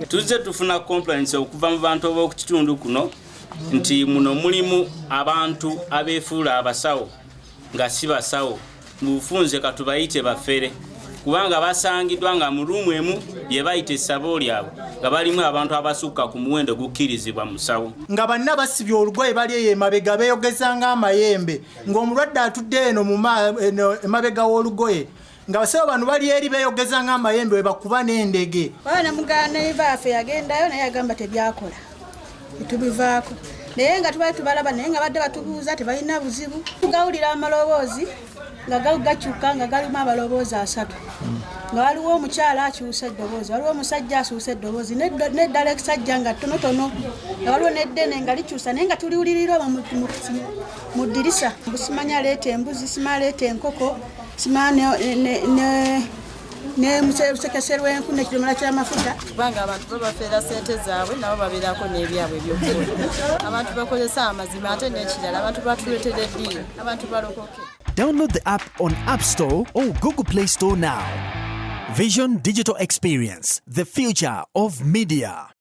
Tuzze tufuna complaints okuva mu bantu ab'oku kitundu kuno nti muno mulimu abantu abeefuula abasawo nga si basawo. Mu bufunze katubayite bafere, kubanga basangiddwa nga mu room emu gye bayita essabo lyabwe nga balimu abantu abasukka ku muwendo gukkirizibwa musawo. Nga banna basibye olugoye, bali eyo emabega beeyogeza ng'amayembe, ng'omulwadde atudde eno eno emabega w'olugoye, nga basawo bano bali eri beeyogeza ng'amayembe we bakuba n'endege. Baba namugana baffe yagendayo, naye agamba tebyakola, tetubivaako, naye nga tubali tubalaba, naye nga badde batubuuza, tebalina buzibu. Tugawulira amaloboozi nga gakyuka, nga galimu amaloboozi asatu, nga waliwo omukyala akyusa eddoboozi, waliwo omusajja asuusa eddoboozi, n'eddala ekisajja nga ttonotono, nga waliwo n'eddene nga likyusa, naye nga tuliwulirira omwo mu ddirisa. Simanya aleeta embuzi, simanya aleeta enkoko, simanya nemusekese lw'enku n'ekidomola ky'amafuta. Kubanga abantu babafeera sente zaabwe, nabo babeerako n'ebyabwe ebyokukola. Abantu bakozesa amazima. Ate n'ekirala, abantu batuleetera eddiini, abantu balokoke. Download the app on App Store or Google Play Store now. Vision Digital Experience, the future of media.